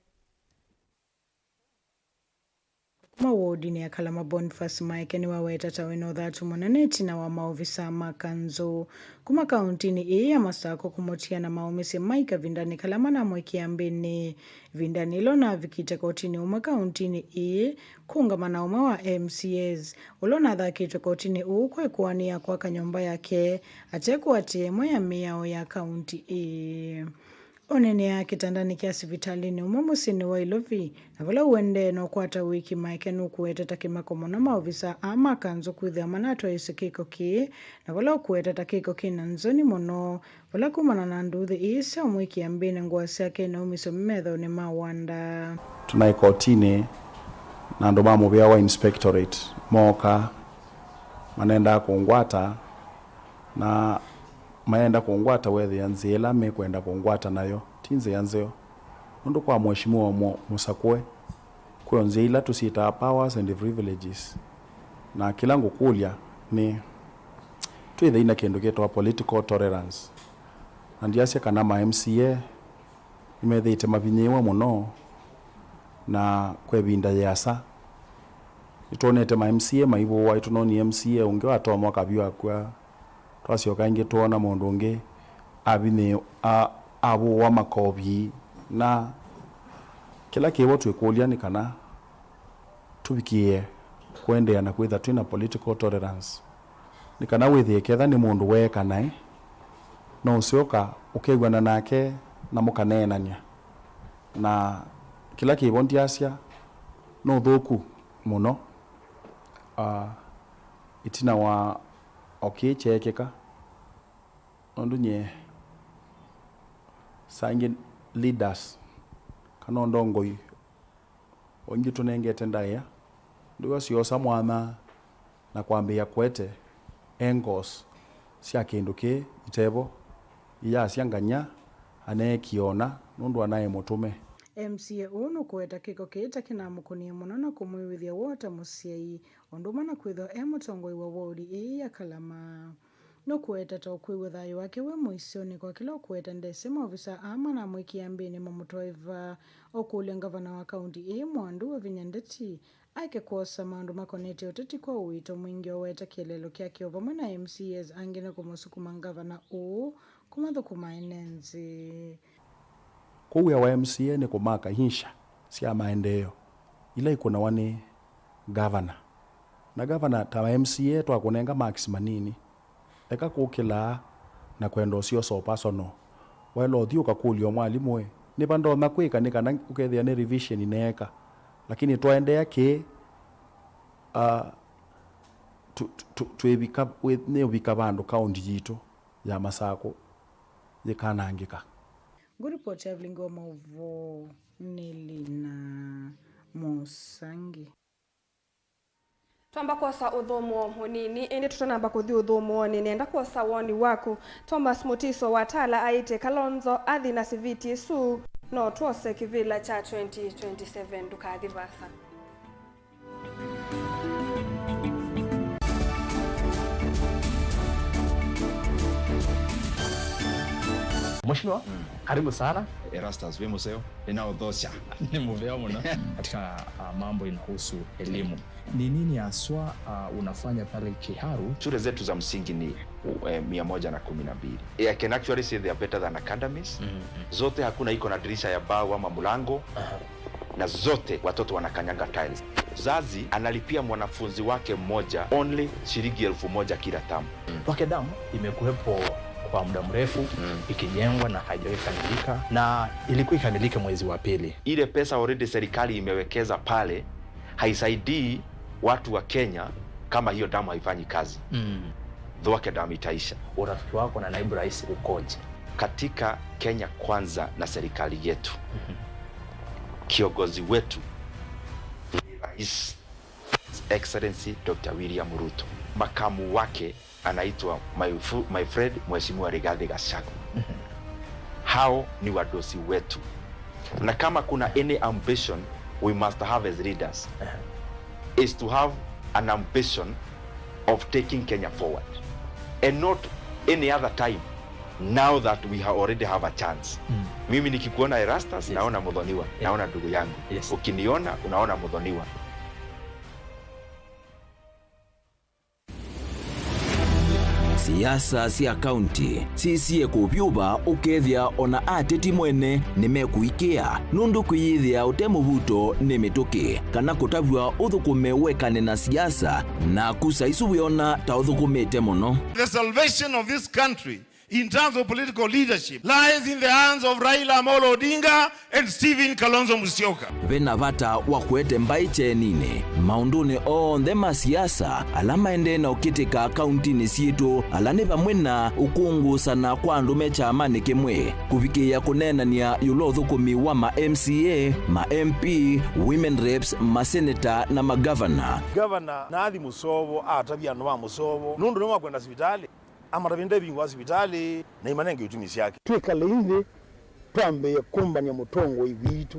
Kuma wodinĩ ya Kalama, Boniface Maeke nĩwaweta ta wĩna ũthatu mũnene ĩtina wa maovisaa ma kanzũ kuma kauntinĩ ĩĩ ya Masakũ kũmũtia na maũmĩsye mai kavindanĩ kala manamwĩkĩa mbĩnĩ. Ĩvindanĩ yĩla ũnavikĩte kotinĩ ũmwe kauntinĩ ĩĩ kũũngama na ũmwe wa M C As ũla ũnathakĩtwe kotinĩ ũũ kwa ĩkũanĩa kwaka nyũmba yake ate kũatĩĩa ĩmwe ya mĩao ya kaunti ĩĩ. Oneenea kĩtandanĩ kya sivitalĩnĩ ũmwe mũsyĩnĩ wa Ilovi, na vala ũendee na ũkwata wĩki, Maeke nũkũweta ta kĩmako mũno maovisaa aa ma kanzũ kwĩthĩwa manatwaĩĩsye kĩko kĩĩ, na vala ũkũweta ta kĩko kĩ na nzoni mũno, vala kumana na nduuthĩ ii syaũmwĩkĩa mbĩnĩ, ngũa syake inaumĩsw'a methonĩ ma wanda. Tũnaĩ kotinĩ na andũ ma mũvĩa wa inspectorate mooka manendaa kũngwata, na mayenda kũngwata, weethĩa nzĩa ĩla mekwenda kũngwata nayo ti nzĩa nzeo. Nũndũ kwa Mheshimiwa Mũ-, Mũsakũe, kwĩ o nzĩa ila tũsyĩtaa powers and privileges. Na kĩla ngũkũlya nĩ, twĩthei na kĩndũ kĩtawa political tolerance. Na ndyasya kana ma M C A nĩmethĩĩte mavinyĩĩwe mũno, na kwa ĩvinda yĩasa nĩtwonete ma M C A maivũwa. Nĩtũnonie M C A ũngĩ watomwa akavyũ akw'a. Twasyoka ĩngĩ twoona mũndũ ũngĩ avinyĩ-, a-, avũwa makovi. Na kĩla kĩvo twĩkũlya nĩ kana tũvikĩĩe kũendeea na kwĩtha twĩ na political tolerance, nĩ kana wĩthĩe ketha nĩ mũndũ weeka naĩ, No ũsyoka ũkew'ana nake na mũkaneenany'a. Na kĩla kĩvo ndyasya nĩ ũthũku mũno, ah, ĩtina wa o kĩĩ kyeekĩka, nũndũ nyie saa ingĩ leaders kana ondongoi o ingĩ tũnengete ndaĩa, ndĩw'a syosa mwanya na kwambĩĩa kũete angles sya kĩndũ kĩĩ itevo, iyasya ngany'a aneekie ona nũndũ anaĩ mũtũme. M C A ũũ nũkũweta kĩko kĩĩ ta kĩnamũkũnie mũno na kũmwĩw'ĩthya woo ta mũsyai, ũndũ ũmwe na kwĩthĩwa e mũtongoi wa wodi ĩĩ ya Kalama. Nũkũweta ta ũkwĩw'a thayũ wake wĩ mũisyonĩ kwa kĩla ũkũweta ndesĩ maovisa aa manamwĩkĩe ambĩnĩ mamũtwae vaa, ũkũlya ngavana wa kaunti ĩĩ Mwandu Wavinya Ndeti aeke kwosa maũndũ makonetye ũteti kwa ũito mwingĩ, ũweta kĩeleelo kyake o vamwe na M C As angĩ nĩ kũmũsukuma ngavana ũũ kũmathũkũma ene nzĩ. Kũu wĩa wa M C A nĩ kũmaka insha sya maendeeo ila ikũnawa nĩ ngavana. Na ngavana ta M C A twakũnenga marks manini, eka kũkĩlaa na kwenda ũsyosa o personal. Waĩla ũthi ũkakũlya o mwalimũ, "Ĩ, nĩva ndonya kwĩka nĩ kana ũkethĩa nĩ revision neeka?" Lakini twaendeea kĩĩ, ah, tu-, tu-, tu-, twĩvika, wĩ-, nĩũvika vandũ kaunti yitũ ya Masakũ yĩkanangĩka. Ngũripoti ya vilingi wa maũvoo nĩ Lina Mũsangi. Twamba kwosa ũthũmũo mũnini, ĩndĩ tũtanamba kũthi ũthũmũonĩ, nĩenda kwosa woni waku. Thomas Mutiso wa Tala aĩtye Kalonzo athi na siviti ĩsu, no twose kĩvĩla kya twenty twenty-seven, ndũkathi vaasa. Mheshimiwa, mm, karibu sana. Erastus, wĩ mũseo? Nĩnaũthosya. Nĩ mũvea mũno. Katika, ah, mambo inahusu elimu. Ni nini haswa, ah, unafanya pale Kiharu? Shule zetu za msingi ni, eh, mia moja na kumi na mbili. I can actually say they are better than academies. Mm, mm. Zote hakuna iko na dirisha ya bao ama mlango. Aha. Na zote watoto wanakanyanga tiles. Mzazi analipia mwanafunzi wake mmoja only shilingi elfu moja kila term. Wake Dam imekuwepo kwa muda mrefu, mm, ikijengwa na haijawahi kamilika, na ilikuwa ikamilike mwezi wa pili. Ile pesa already serikali imewekeza pale haisaidii watu wa Kenya kama hiyo damu haifanyi kazi. Mm. Thwake Dam itaisha. Urafiki wako na naibu rais ukoje? Katika Kenya Kwanza na serikali yetu, mhm, kiongozi wetu ni Rais Excellency Doctor William Ruto. Makamu wake anaitwa my fu-, my friend Mheshimiwa Rigathi Gachagua. Mhm. Hao ni wadosi wetu. Na kama kuna any ambition we must have as leaders, aha, is to have an ambition of taking Kenya forward and not any other time now that we ha-, already have a chance. Mm. Mimi nikikuona Erastus, yes, naona Muthoniwa, yes, naona ndugu yangu. Yes. Ukiniona, unaona Muthoniwa. Siasa sya kaunti sisie kũvyũva, ũkethĩa ona ateti mwene nĩmekũikĩa, nũndũ kwĩyĩthĩa ũte mũvuto nĩ mĩtũkĩ, kana kũtavw'a ũthũkũme wekane na siasa, naku saa isu wĩona ta ũthũkũmĩte mũno. The salvation of this country in terms of political leadership lies in the hands of Raila Amolo Odinga and Stephen Kalonzo Musyoka. Ve na vata wa kũete mbaĩ kyeninĩ maũndũnĩ onthe ma siasa ala maendee na ũkĩtĩka kauntinĩ sitũ, ala nĩ vamwe na ũkũngũsana kwa andũ me kyamanĩ kĩmwe, kũvikĩĩa kũneenany'a ĩũlũ wa ũthũkũmi wa ma M C A, ma M P, women reps, maseneta na magavana. Gavana nathi Mũsovo atavya andũ ma Mũsovo nũndũ nĩmakwenda sivitalĩ. Amatavye ndevingwa sivitalĩ na imanenge itumi syake. Twĩkalei nthĩ, twambĩĩe kũmbany'a mũtongoi witũ,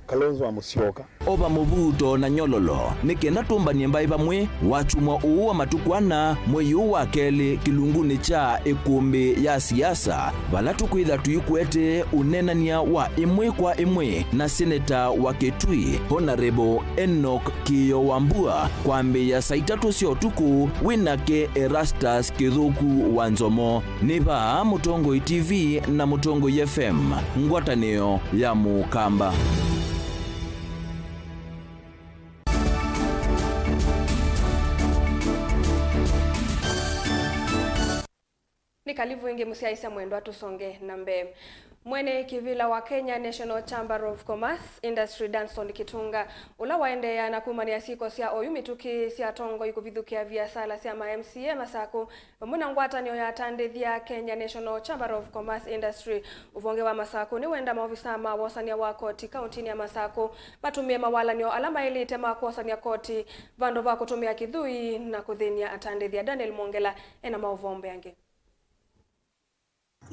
Kalonzo wa Mũsyoka. Ova mũvuto na nyololo, nĩ kenda tũmbany'e mbaĩ vamwe wakyumwa ũũ wa matukũ ana, mwei ũũ wa kelĩ, kĩlungunĩ kya ĩkũmbĩ ya siasa, vala tũkwĩtha tũikwete ũneenany'a wa ĩmwe kwa ĩmwe na seneta wa Kitui, Honorable Enoch Kĩĩo Wambua, kwambĩĩa saa itatũ sya ũtukũ, wĩ nake Erastus Kĩthũku wa Nzomo. Nĩ vaa Mũtongoi T V na Mũtongoi F M, ngwatanĩo ya Mũkamba. Kalivu ĩngĩ mũsyaĩĩsya mwendwa, tũsonge na mbee. Mwene kĩvĩla wa Kenya National Chamber of Commerce Industry, Danson Kitunga, ũla waendeea na kumanĩa syĩko sya oyu mĩtũkĩ sya atongoi kũvithũkĩa viasala sya ma M C A Masakũ, vamwe na ngwatanĩo ya atandĩthya Kenya National Chamber of Commerce Industry, ũvonge wa Masakũ nĩwenda maovisaa ma wosany'a wa koti kauntinĩ ya Masakũ matũmĩe mawalany'o ala maĩlĩte ma kwosany'a koti vandũ va kũtũmĩa kĩthũi na kũthĩny'a atandĩthya. Daniel Mwongela ena maũvoo mbeange.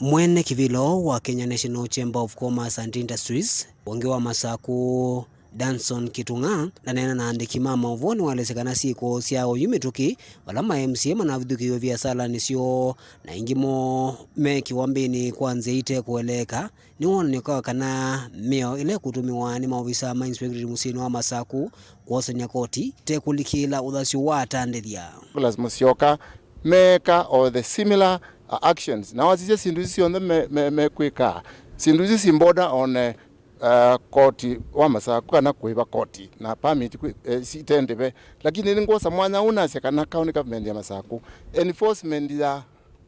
Mwene kĩvĩla wa Kenya National Chamber of Commerce and Industries, ũvonge wa Masakũ, Danson Kitunga, ndaneena na andĩki ma maũvoo nĩwaelesya kana syĩko sya oyu mĩtũkĩ, vala ma M C A manavithũkĩiwe viasalanĩ syoo, na aingĩ moo me kĩwambĩnĩ kwa nzĩa ite kũeleeka, nĩ wonany'o kwa kana mĩao ĩla ĩkũtũmĩwa nĩ maovisaa ma inspectorate mũsyĩnĩ wa Masakũ kwosany'a koti te kũlikĩĩla ũthasyo wa atandĩthya. Nicholas Musyoka, meeka o the similar, uh, actions. Na wasisya syĩndũ isu syonthe me, me, mekwĩka, syĩndũ isu si border on, uh, uh, koti wa Masakũ kana kũĩva koti na permit kwĩ, eh, sitendĩve. Lakini nĩ ngwosa mwanya ũũ nasya kana county government ya Masakũ, enforcement ya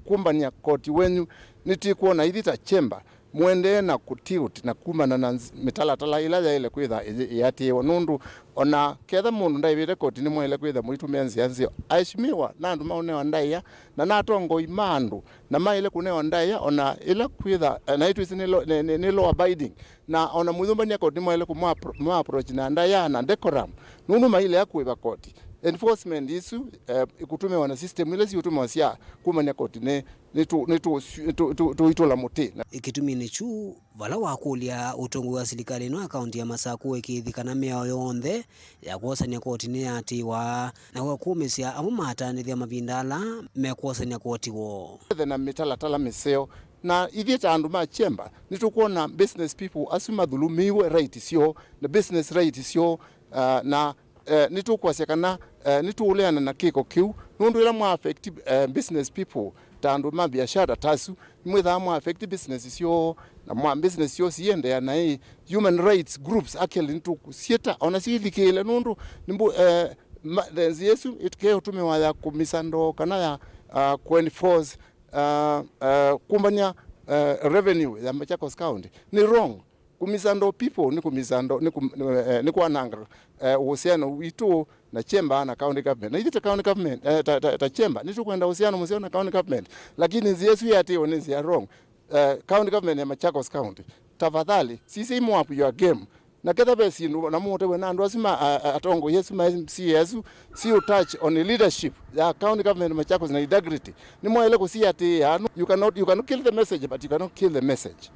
kumbany'a koti wenyu nĩtĩkwona ithi ta chamber mũendee na kũtilt na kumana na nz-, mĩtalatala ĩla yaĩle kwĩtha ĩyĩ-, ĩatĩĩwe, nũndũ ona ketha mũndũ ndaĩvĩte koti nĩmwaĩle kwĩtha mũitũmĩa nzĩa nzeo. Aheshimiwa na andũ ma ũneo ndaĩa na na atongoi ma andũ na maĩle kũneo ndaĩa ona ĩla kwĩtha, eh, na itwĩsĩ nĩ lo-, nĩ, nĩ, nĩ law abiding, na ona mũyũmbany'a koti nĩmwaĩle kũmwa-, mwa approach na ndaĩa na decorum, nũndũ mailea kũĩva koti. Enforcement isu, eh, ikũtũmĩwa na system ila siũtũmĩwa sya kumany'a koti nĩ nĩtũ-, nĩtũ-, nĩtũ-, nĩtũ-, nĩtũitũla mũtĩ. Na kĩtuminĩ kyu, vala wakũlya ũtongoi wa silikalĩ ĩno ya kaunti ya Masakũ ũĩkĩĩthi kana mĩao yonthe ya kwosany'a koti nĩyaatĩĩwa, na wakumĩsya amwe matanĩthya mavinda ala mekwosany'a koti woo. Ethe na mĩtalatala mĩseo, na ithyĩ ta andũ ma chamber nĩtũkwona business people asu mathulumĩiwe right syoo na business right syoo, ah, na eh, nĩtũkwasya kana, eh, nĩtũũleana na kĩko kĩu, nũndũ ĩla mwa affect, eh, business people, ta andũ ma biashara ta asu, nĩmwĩthaa mwa affect business syoo, na mwa business syoo siendeea naĩ, human rights groups actually nĩtũkũsyĩta ona silikĩle, nũndũ nĩmbu-, eh, ma-, the nzĩa ĩsu ĩkeũtũmĩwa ya kũmisa ndoo kana ya, ah, kũenforce, ah, ah, kumbany'a, eh, revenue ya Machakos County nĩ wrong. Kũmisandle people nĩ kũmisandle, nĩ kũ-, eh, nĩ kwananga, eh, ũhusiano witũ na chamber na county government. Na ithyĩ ta county government, eh, ta, ta, ta chamber, nĩtũkwenda ũhusiano mũseo na county government. Lakini nzĩa ĩsu yatĩĩwe nĩ nzĩa wrong. Eh, county government ya Machakos County, tafadhali, sisei mo up your game. Na ketha ve syĩndũ na mũtewe na andũ asu ma, a, a, atongoi asu ma M C A asu, si touch on leadership ya county government Machakos na integrity. Nĩmwaĩle kũsiatĩĩa. You cannot, you can kill the message, but you cannot kill the message.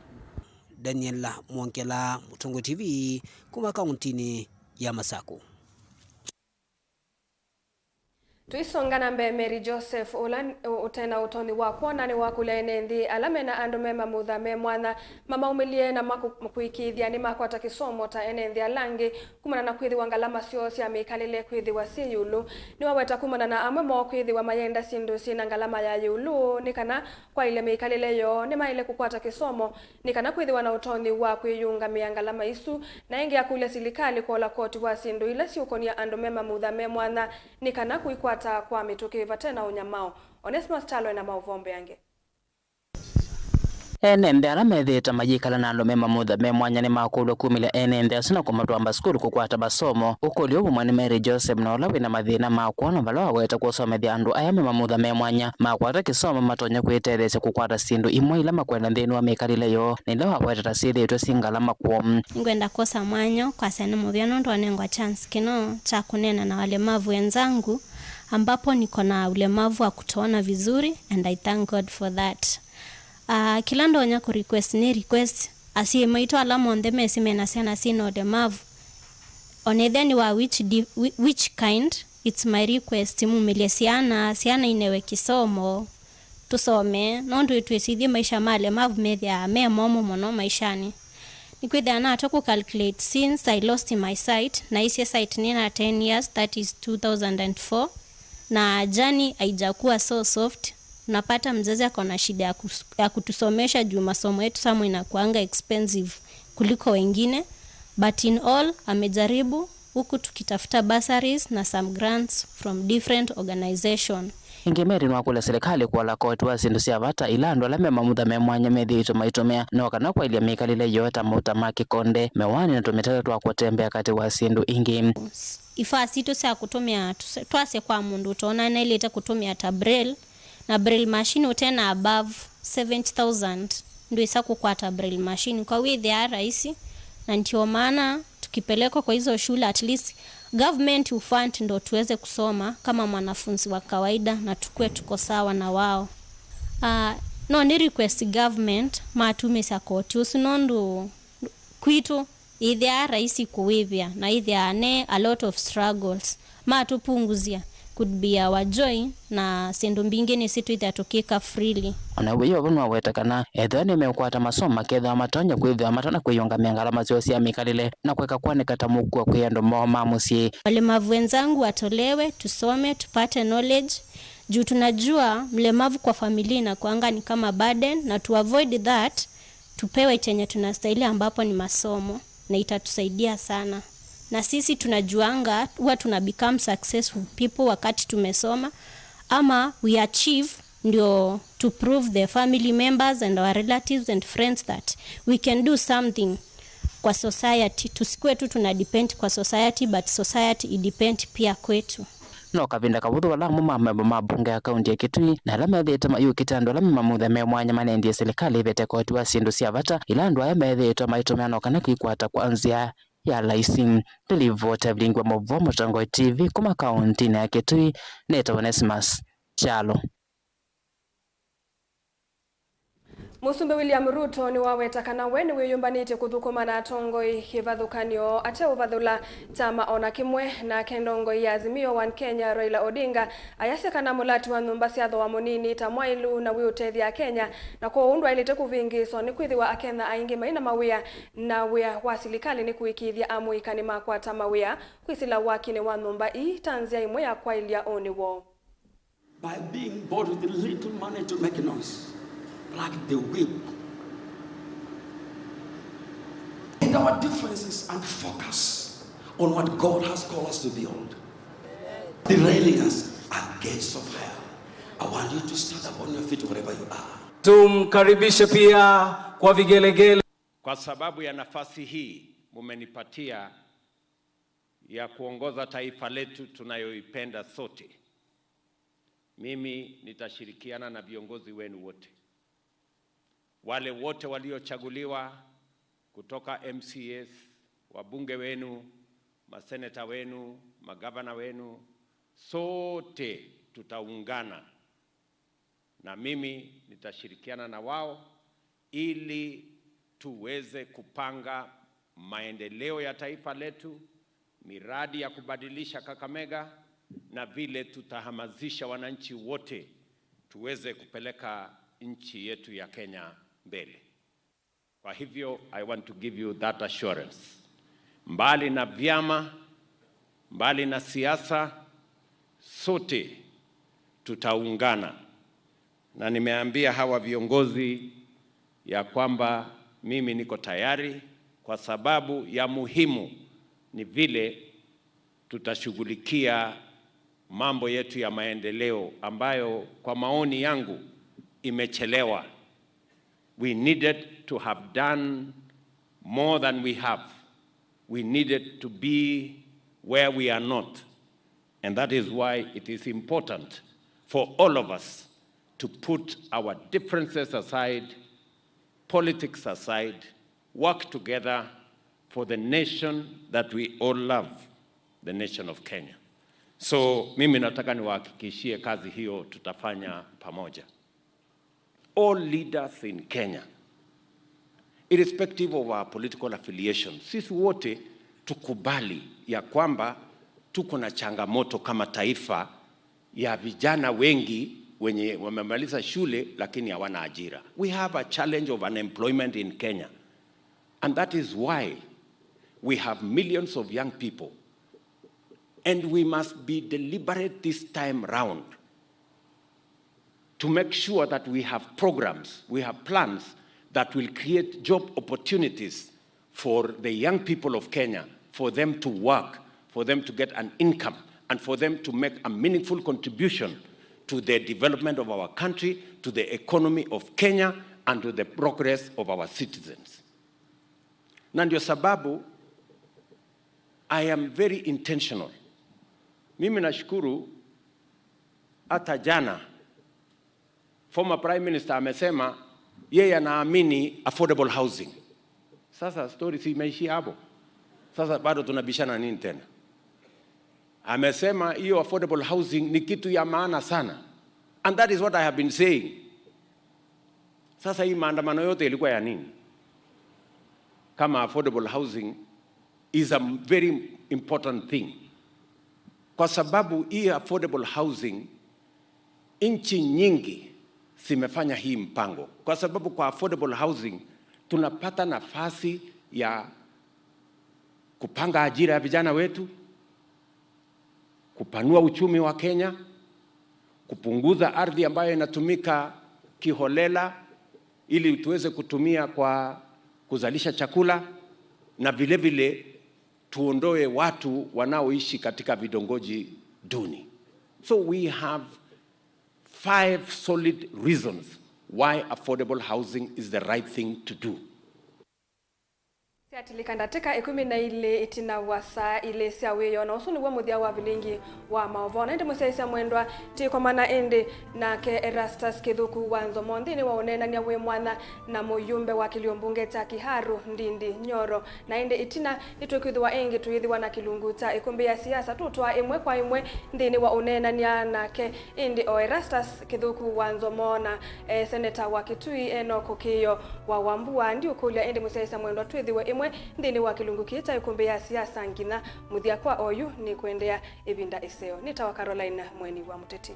Daniel Mwongela, Mũtongoi T V, kuma kauntinĩ ya Masakũ. Tũisonga na mbee, Mary Joseph, ũla n-, ũ-, ũte na ũtonyi wa kwona, nĩwakũlya ene nthĩ ala mena andũ me mamutha me mwanya mamaumĩlye na makũ-, kũĩkĩĩthya nĩmakwata kĩsomo ta ene nthĩ ala angĩ kumana na kwĩthĩwa ngalama syoo sya mĩkalĩle kwĩthĩwa syĩ ĩũlũ. Nĩwaweta kumana na amwe moo kwĩthĩwa mayenda syĩndũ syĩ na ngalama ya ĩũlũ nĩ kana kwaĩlya mĩkalĩle yoo, nĩmaĩle kũkwata kĩsomo nĩ kana kwĩthĩwa na ũtonyi wa kwĩyũngamĩa ngalama isu, na ĩngĩ akũlya silikalĩ kwola koti wa syĩndũ ila siũkonia andũ me mamutha me mwanya nĩ kana kũikwata kwa mĩtũkĩ vate na ũnyamao. Onesmus Kyalo ena maũvoo mbeange. Ene nthĩ ala methĩĩte mayĩkala na andũ me mamutha me mwanya nĩmakũlw'a kumĩlya ene nthĩ asu na kũmatwaa mbasukulu kũkwata masomo. Ũkũlyo ũmwe nĩ Mary Joseph, na ũla wĩna mathĩna ma kwona vala waweta kũsomethya andũ aya me mamutha me mwanya makwata kĩsomo matonya kwĩtetheesya kũkwata syĩndũ imwe ila makwenda nthĩnĩ wa mĩkalĩle yoo, na ila waweta ta syĩthĩĩtwe syĩ ngalama kwoo. Nĩngwenda kwosa mwanya ũũ kwasya nĩ mũvea nũndũ wanengwa chance kĩno kya kũneena na walemavu wenzangu, ambapo niko na ulemavu wa kutoona vizuri, and I thank God for that. Ah, kĩla ndonya kũ request nĩ request asyai maitũ ala monthe mesĩ mena syana syĩna ũlemavu, onethĩa nĩ wa which di-, whi-, which kind, it's my request mumĩlye syana, syana inewe kĩsomo, tũsome, nũndũ twĩsĩ ithyĩ maisha ma alemavu methĩawa me momũ mũno maishanĩ. Nĩkwĩthĩa nata kũ calculate since I lost my sight, naisye sight nĩna ten years, that is two thousand and four, na journey haijakuwa so soft. Unapata mzazi ako na shida ya kus-, ya kutusomesha juu masomo yetu somewhere inakuanga expensive kuliko wengine, but in all amejaribu huku tukitafuta bursaries na some grants from different organization. Ĩngĩ, Mary nĩwakũlya silikalĩ kũola koti wa syĩndũ sya vata ila andũ ala me mamutha me mwanya methĩĩtwe maitũmĩa, no kana kwaĩlya mĩkalĩle yoo ta mauta ma kĩkonde, mĩwani na tũmĩtata twa kũtembea katĩ wa syĩndũ ingĩ. Ifaa sitũ sya kũtũmĩa tũse- twasye kwa mũndũ ũtonya naĩlĩte kũtũmĩa ta braille, na braille machine ũte na above seventy thousand ndwĩsa kũkwata braille machine. Kwa wĩthĩaa rahisi, na ndio maana tukipelekwa kwa hizo shule, at least government ufund ndo tuweze kusoma kama mwanafunzi wa kawaida na tukue tuko sawa na wao. Uh, no nĩ request government matumĩsya koti ũsu nũndũ kwitũ ĩthĩaa rahisi kũwĩvĩa na ĩthĩaa ne a lot of struggles. Matũpunguzya could be our joy na syĩndũ mbingĩ nĩsĩ twĩthĩa tũkĩka freely. Ona wĩoo vo nĩwaweta kana ethĩwa nĩmeũkwata masomo makethĩwa matonya kwĩthĩwa matonya kwĩyũngamĩa ngalama syoo sya mĩkalĩle na kũeka kwoneka ta mũkuo kwĩ andũ moo ma mũsyĩ. Walemavu wenzangu watolewe, tusome, tupate knowledge, juu tunajua mlemavu kwa familia inakuanga ni kama burden, na to avoid that, tupewe chenye tunastahili ambapo ni masomo, na itatusaidia sana. Na sisi tunajuanga huwa tuna become successful people wakati tumesoma, ama we achieve ndio to prove the family members and our relatives and friends that we can do something kwa society. Tusikuwe tu tuna depend kwa society, but society i depend pia kwetu. No kavinda kavũthũ vala amwe ma memba ma mbunge ya kaunti ya Kitui na ala methĩĩtwe mayũkĩte andũ ala me mamutha me mwanya manendie silikalĩ ĩvete koti wa syĩndũ sya vata ila andũ aya methĩĩtwe maitũmĩa no kana kwĩkwata kwa nzĩa ya laisi. Nĩ livoti ya Vilingi wa Maũvoo Mũtongoi T V kuma kauntinĩ ya Kitui, nĩtawa Onesmus Kyalo. Mũsumbĩ William Ruto nĩwaweta kana we nĩwĩyũmbanĩtye kũthũkũma na atongoi kĩvathũkany'o ateũvathũla kyama o na kĩmwe. Nake ndongoi ya Azimio One Kenya, Raila Odinga, ayasya kana mũlati wa nyũmba sya thooa mũnini ta mwaĩlu na wĩũtethya Akenya, na kwoou ndwaĩlĩte kũvĩngĩĩswa nĩkwĩthĩwa Akenya aingĩ mai na mawĩa, na wĩa wa silikalĩ nĩ kũĩkĩĩthya amũika nĩmakwata mawĩa kwĩsĩla wakinĩ wa nyũmba ii ta nzĩa ĩmwe ya kwaĩlya ũnĩ woo. By being bold with little money to make noise, like the whip. And our differences and focus on what God has called us to build. Derailing us at gates of hell. I want you to stand up on your feet wherever you are. Tumkaribishe pia kwa vigelegele. Kwa sababu ya nafasi hii mumenipatia ya kuongoza taifa letu tunayoipenda sote. Mimi nitashirikiana na viongozi wenu wote, wale wote waliochaguliwa kutoka M C As, wabunge wenu, maseneta wenu, magavana wenu, sote tutaungana na mimi nitashirikiana na wao ili tuweze kupanga maendeleo ya taifa letu, miradi ya kubadilisha Kakamega, na vile tutahamasisha wananchi wote tuweze kupeleka nchi yetu ya Kenya mbele. Kwa hivyo, I want to give you that assurance. Mbali na vyama, mbali na siasa, sote tutaungana. Na nimeambia hawa viongozi ya kwamba mimi niko tayari, kwa sababu ya muhimu ni vile tutashughulikia mambo yetu ya maendeleo ambayo kwa maoni yangu imechelewa. We needed to have done more than we have. We needed to be where we are not. And that is why it is important for all of us to put our differences aside, politics aside, work together for the nation that we all love, the nation of Kenya. So mimi nataka niwahakikishie kazi hiyo tutafanya pamoja. All leaders in Kenya, irrespective of our political affiliation, sisi wote tukubali ya kwamba tuko na changamoto kama taifa ya vijana wengi wenye wamemaliza shule lakini hawana ajira. We have a challenge of unemployment in Kenya, and that is why we have millions of young people, and we must be deliberate this time round to make sure that we have programs, we have plans that will create job opportunities for the young people of Kenya, for them to work, for them to get an income and for them to make a meaningful contribution to the development of our country, to the economy of Kenya, and to the progress of our citizens. Na ndio sababu I am very intentional. Mimi nashukuru hata jana former Prime Minister amesema yeye anaamini affordable housing. Sasa story si imeishia hapo? Sasa bado tunabishana nini tena? Amesema hiyo affordable housing ni kitu ya maana sana. And that is what I have been saying. Sasa hii maandamano yote ilikuwa ya nini? Kama affordable housing is a very important thing. Kwa sababu hii affordable housing, nchi nyingi zimefanya hii mpango. Kwa sababu kwa affordable housing, tunapata nafasi ya kupanga ajira ya vijana wetu, kupanua uchumi wa Kenya, kupunguza ardhi ambayo inatumika kiholela ili tuweze kutumia kwa kuzalisha chakula, na vile vile tuondoe watu wanaoishi katika vitongoji duni. So we have five solid reasons why affordable housing is the right thing to do. Syatilika ndatĩka ĩkũmi na ilĩ ĩtina wa saa ilĩ sya wĩoo, na ũsu nĩw'o mũthya wa vilingi wa maũvoo. Na ĩndĩ mũsyaĩĩsya mwendwa, tĩkomana ĩndĩ nake Erastus Kĩthũku wa Nzomo nthĩnĩ wa ũneenany'a wĩ mwanya na mũyumbe wa kĩlio mbunge kya Kiharu, Ndindi Nyoro. Na ĩndĩ ĩtina, nĩtũkwĩthĩwa ĩngĩ tũyĩthĩwa na kĩlungu kya ĩkũmbĩ ya siasa tũtwaa ĩmwe kwa ĩmwe nthĩnĩ wa ũneenany'a nake. Ĩndĩ o Erastus Kĩthũku wa Nzomo na, eh, seneta wa Kitui Enock Kĩĩo wa Wambua, ndiũkũlya ĩndĩ mũsyaĩĩsya mwendwa twĩthĩwe ĩmwe nthĩnĩ wa kĩlungu kĩĩ kya ĩkũmbĩ ya siasa nginya mũthya kwa oyu nĩkũendeea ĩvinda ĩseo. Nĩtawa Caroline Mweni wa Mũteti.